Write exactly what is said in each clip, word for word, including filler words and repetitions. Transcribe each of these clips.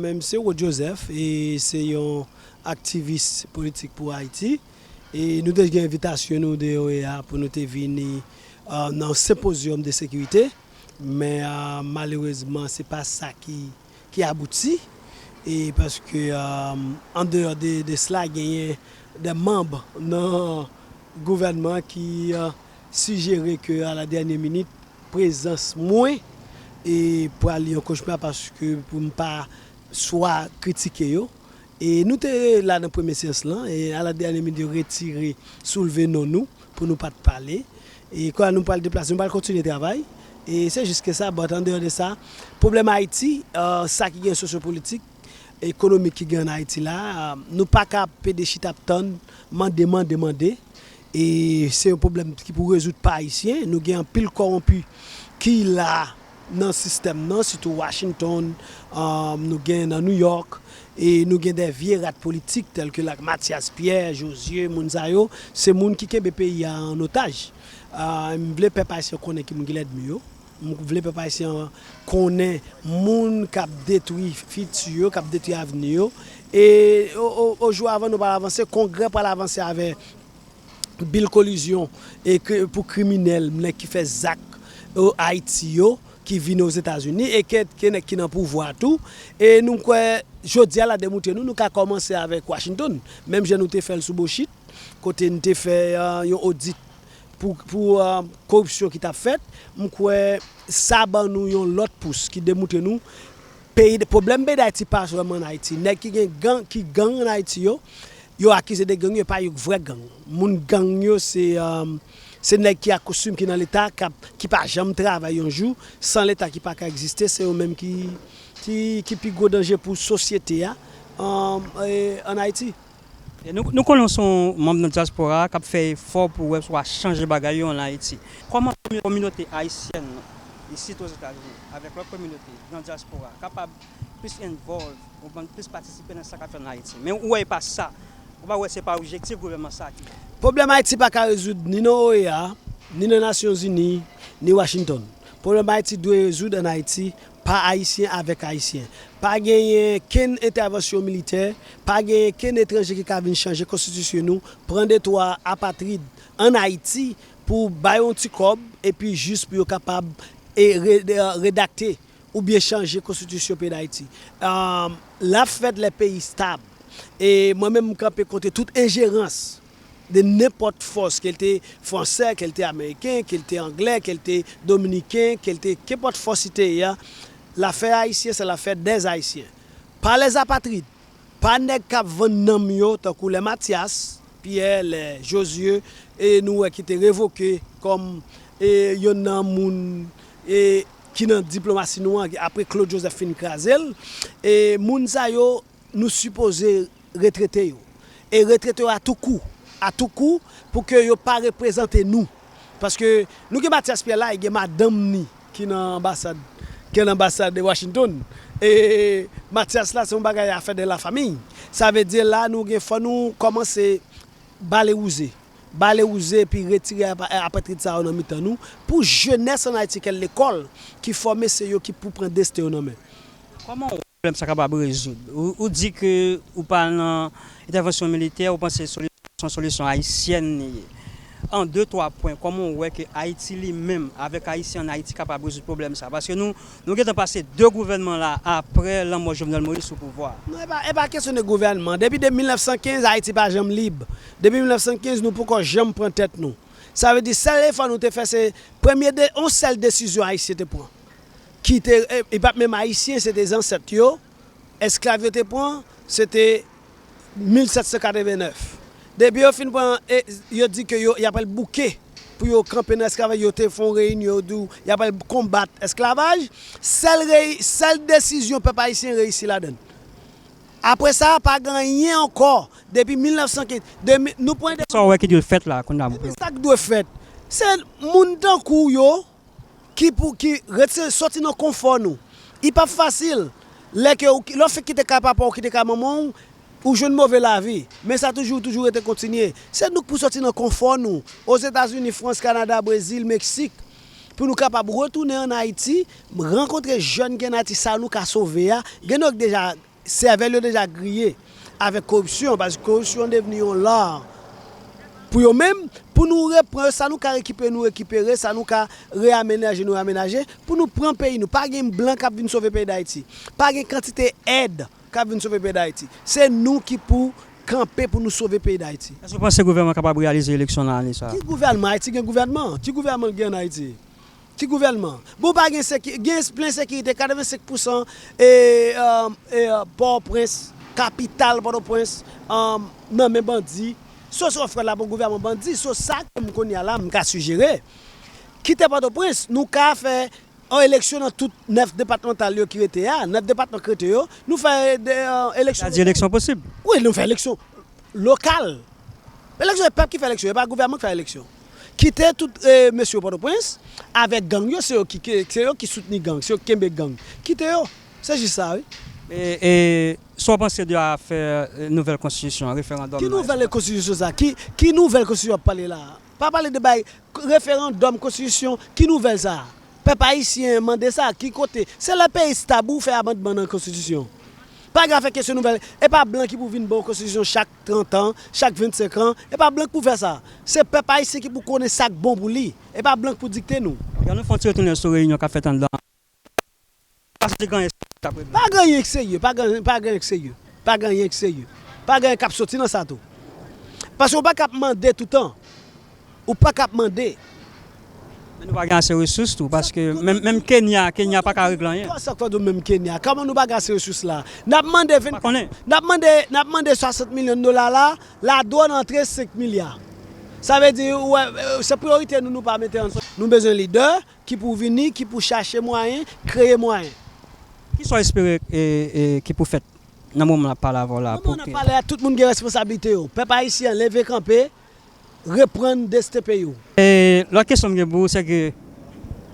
Mwen, se Rod Joseph, e se yon aktivis politik pou Ayiti. E nou te gen envitasyon nou de O E A pou nou te vini, uh, nan senpozyòm de sekirite. Men, uh, malerezman, se pa sa ki, ki abouti. E paske, uh, an deyò de, de sela, genyen de manm nan gouvènman ki, uh, sijere ke a la dènyè minit, prezans mwen e pral yon kochma paske pou m pa swa kritike yo. E nou te la nan premye seyans lan, e a la dènyè minit yo retire, soulve non nou pou nou pa t pale. E kounye a nou pral deplase, nou pral kontinye travay. E se jis ke sa, but an deyò de sa, pwoblèm Ayiti, uh, sa ki gen sosyopolitik, ekonomik ki gen ann Ayiti la, uh, nou pa ka pede chita ap tann, mande, mande, mande. E se yon pwoblèm ki pou rezoud pa Ayisyen. Nou gen anpil kòwonpi ki la nan sistèm nan, sitou Washington, um, nou gen nan New York, e nou gen de vye rat politik tèl ke la Mathias Pierre, Josué, moun sa yo, se moun ki kenbe peyi a an otaj. Uh, m vle pèp ayisyen konnen ki moun ki lènmi yo. M vle pèp ayisyen konnen moun k ap detwi fiti yo, k ap detwi avni yo. E o, o, o jou avan nou pral avanse, Kongrè pral avanse avè bil kolizyon e ke, pou kriminèl, nèg ki fè zak o Ayiti yo, ki vin Ozetazini, e ke, ke nèg ki nan pouvwa tou. E nou kwè, jodi a la demoutre nou, nou ka kòmanse avèk Washington. Menm jan nou te fè l sou Bochit, kote n te fè, uh, yon odit pou, pou, uh, koripsyon ki t ap fèt, m kwè sa ban nou yon lòt pous ki demoutre nou peyi, pwoblèm peyi Dayiti pa sèlman ann Ayiti. Nèg ki gen gang, ki gang ann Ayiti yo, yo akize de gang, yo pa yon vrè gang. Moun gang yo, se, um, se nèg ki ak kostim ki nan Leta, k ap, ki pa janm travay yon jou, san Leta ki pa ka egziste, se yo menm ki, ki, ki pi gwo danje pou sosyete a, um, e, ann Ayiti. E nou, nou konnen w se yon manm nan dyaspora a k ap fè efò pou wè si w a chanje bagay yo ann Ayiti. Kòman komi-, kominote ayisyèn nan, isit Ozetazini, avèk lòt kominote nan dyaspora, kapab plis involve, ou konprann, plis patisipe nan sa k ap fèt ann Ayiti? Men ou wè e pa sa, ou pa wè se pa objektif gouvènman sa ki. Pwoblèm Ayiti pa ka rezoud ni nan O E A, ni nan Nasyonzini, ni Washington. Pwoblèm Ayiti dwe rezoud ann Ayiti, pa Ayisyen avèk Ayisyen. Pa genyen kenn entèvansyon militè, pa genyen kenn etranje ki ka vin chanje konstitisyon nou, pran de twa apatrid ann Ayiti pou ba yo yon ti kòb, epi jis pou yo kapab e re-, e, redakte oubyen chanje konstitisyon peyi Dayiti. Um, l ap fèt lè peyi stab. E mwen menm, m kanpe kont tout enjerans de nenpòt fòs, ke l te fransè, ke l te ameriken, ke l te anglè, ke l te dominiken, ke l te kenpòt fòs li te ye a, lafè ayisyen, se lafè dè ayisyen. Pa lè apatrid, pa nèg k ap vann nanm yo, tankou lè Mathias Pierre, lè Josué, e nou wè ki te revoke kòm, e, yonn nan moun, e, ki nan diplomasi nou an, apre Claude Joseph fin kraze l, e moun sa yo, nou sipoze retrete yo. E retrete yo a tou kou, a tou kou, pou ke yo pa reprezante nou. Paske nou gen Mathias Pierre la, e gen madanm ni ki nan anbasad, ki nan anbasad Washington. E Mathias la, se yon bagay afè de la famiy. Sa vle di la, nou gen, fò nou kòmanse bale wouze. Bale wouze, epi retire apa-, apatrid sa yo nan mitan nou. Pou jenès ann Ayiti, ke lekòl ki fòme, se yo ki pou pran desten yo nan men. Kòman pwoblèm sa kapab rezoud? Ou, ou di ke ou pa nan entèvansyon militè, ou panse solisyon, se yon solisyon ayisyèn li ye. An de, twa pwen, kòman w wè ke Ayiti li menm, avèk Ayisyen ann Ayiti, kapab rezoud pwoblèm sa? Paske nou, nou gentan pase de gouvènman la apre lanmò Jovenel Moïse sou pouvwa a. Non, e pa, e pa kesyon de gouvènman. Depi de mil nèf san kenz, Ayiti pa janm lib. Depi mil nèf san kenz, nou poko janm pran tèt nou. Sa vle di, sèl efò nou te fè, se premye de, yon sèl desizyon Ayisyen te pran. Ki te, e, e pa t menm Ayisyen, se te zansèt yo, esklav yo te pran, se te mil sèt san katreven nèf. Depi yo fin pran, e, yo di ke yo, y ap al bouke pou yo kanpe nan esklavaj, yo te fè yon reyinyon, yo di w, y ap al konbat esklavaj. Sèl rey-, sèl desizyon pèp ayisyen reyisi ladan l. Apre sa, pa gen anyen ankò. Depi mil nèf san kenz, de mi-, nou pran. Sa w wè ki dwe fèt la, kounye a? Depi sa k dwe fèt, se moun tankou w yo, ki pou, ki rete soti nan konfò nou. Li p ap fasil. Lè ke w, lè w fin kite kay papa w, kite kay manman w, ou jwenn move lavi. Men sa toujou, toujou rete kontinye. Se nou k pou soti nan konfò nou. Ozetazini, Frans, Kanada, Brezil, Meksik. Pou nou kapab retounen ann Ayiti, rankontre jèn ki ann Ayiti, sa nou ka sove a. Gen nèg deja sèvèl yo deja griye avèk koripsyon, paske koripsyon devni yon lar pou yo menm, pou nou repran yo, sa nou ka rekipere, nou rekipere, sa nou ka reyamenaje, nou reyamenaje, pou nou pran peyi nou. Pa gen blan k ap vin sove peyi Dayiti. Pa gen kantite èd k ap vin sove peyi Dayiti. Se nou ki pou kanpe pou nou sove peyi Dayiti. Èske w panse gouvènman kapab reyalize eleksyon nan ane sa a? Ki gouvènman? Ayiti gen gouvènman? Ki gouvènman l gen ann Ayiti? Ki gouvènman? Bon, pa gen seki-, gen plen sekirite, katrevensenk pousan e, e, e, Pòtoprens, kapital Pòtoprens, e, nan men bandi. So, so frè la, bon gouvènman bandi. So, sa ke m kounye a la, m ka sijere. Kite Pòtoprens, nou ka fè yon eleksyon nan tout nèf depatmantal yo ki rete a, nèf depatman ki rete yo, nou fè de, e, eleksyon. Sa di eleksyon posib? Wi, nou fè eleksyon lokal. Eleksyon, se pèp ki fè eleksyon, e pa gouvènman ki fè eleksyon. Kite tout, e, mesye Pòtoprens avèk gang yo, se yo ki, ki, se yo ki soutni gang, se yo ki kenbe gang. Kite yo. Se jis sa, wi. E, e sa w panse de afè, e, nouvèl konstitisyon an, referandòm? Ki la, nouvèl konstitisyon sa? Ki, ki nouvèl konstitisyon w ap pale la a? Pa pale de bay referandòm, konstitisyon, ki nouvèl sa a? Pèp ayisyen mande sa, ki kote? Se lè peyi stab ou fè amandman nan konstitisyon. Pa gen afè kesyon nouvèl. E pa blan ki pou vin ba w konstitisyon chak trant an, chak vennsenk an. E pa blan ki pou fè sa. Se pèp ayisyen ki pou konnen sa k bon pou li. E pa blan ki pou dikte nou. Ann nou fè yon ti retounen sou reyinyon k ap fèt anndan. Pa santi gen anyen k ap regle. Pa gen anyen k serye, pa gen, pa gen anyen k serye. Pa gen anyen k serye. Pa gen anyen k ap soti nan sa tou. Paske w pa ka ap mande toutan. Ou pa ka ap mande. Men nou pa gen ase resous tou, paske menm, menm Kenya, Kenya pa ka regle anyen. Sa k fè w di w menm Kenya? Kòman nou pa gen ase resous la? N ap mande ven-, pa konnen. N ap mande, n ap mande swasant milyon dola la, ladwòn antre senk milya. Sa vle di, ou wè, se priyorite nou, nou pa mete ansanm. Nou bezwen lidè ki pou vini, ki pou chache mwayen, kreye mwayen. Kisa w espere, e, e, ki pou fèt nan moman n ap pale avè w la? Nan moman n ap pale a, tout moun gen responsablite yo. Pèp ayisyen an, leve kanpe, reprann desten peyi w. E, lòt kesyon m gen pou ou, se ke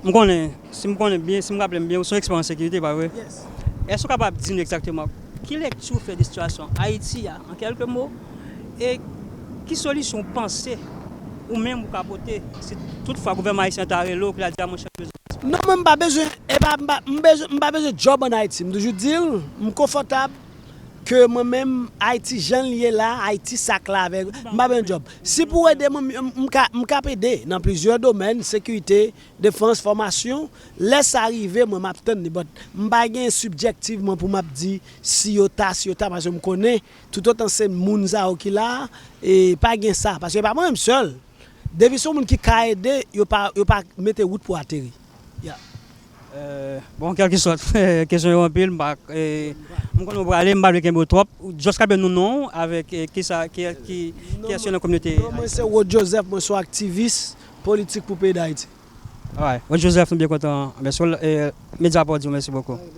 m konnen, si m konnen byen, si m raple m byen, ou se yon eksperyans sekirite, pa vre? Yes. Èske w kapab di nou egzakteman ki lekti w fè de sitiyasyon Ayiti a, an kèlke mo, e ki solisyon w panse ou menm ou ka pote si toutfwa gouvènman ayisyen ta rele w, pou l di a, monchè, m bezwen... Non, mwen, m pa bezwen, e pa, m pa, m bezwen, m pa bezwen djòb ann Ayiti. M toujou di l, m konfòtab ke mwen menm, Ayiti jan l ye la, Ayiti sa k la avèk, m pa bezwen djòb. Si pou ede mwen, m, m ka, m ka ap ede nan plizyè domèn, sekirite, defans, fòmasyon. Lè sa rive, mwen, m ap tann li, but m pa gen sibjèktivman pou m ap di si yo ta, si yo ta, paske m konnen, toutotan se moun sa yo ki la, e pa gen sa, paske e pa mwen menm sèl. Depi se yon moun ki ka ede, yo pa, yo pa mete wout pou ateri. Ya. E, bon, kèlkeswa, kesyon yo anpil, m pa, e, m konnen w prale, m pa vle kenbe w twòp. Just raple nou non w avèk, e, kisa, ki, ki, ki èske nan kominote. Non, mwen se Rod Joseph, mwen se yon aktivis politik pou peyi Dayiti. Alright. Rod Joseph, nou byen kontan. Mèsi, e, Mediaport di w mèsi bokou.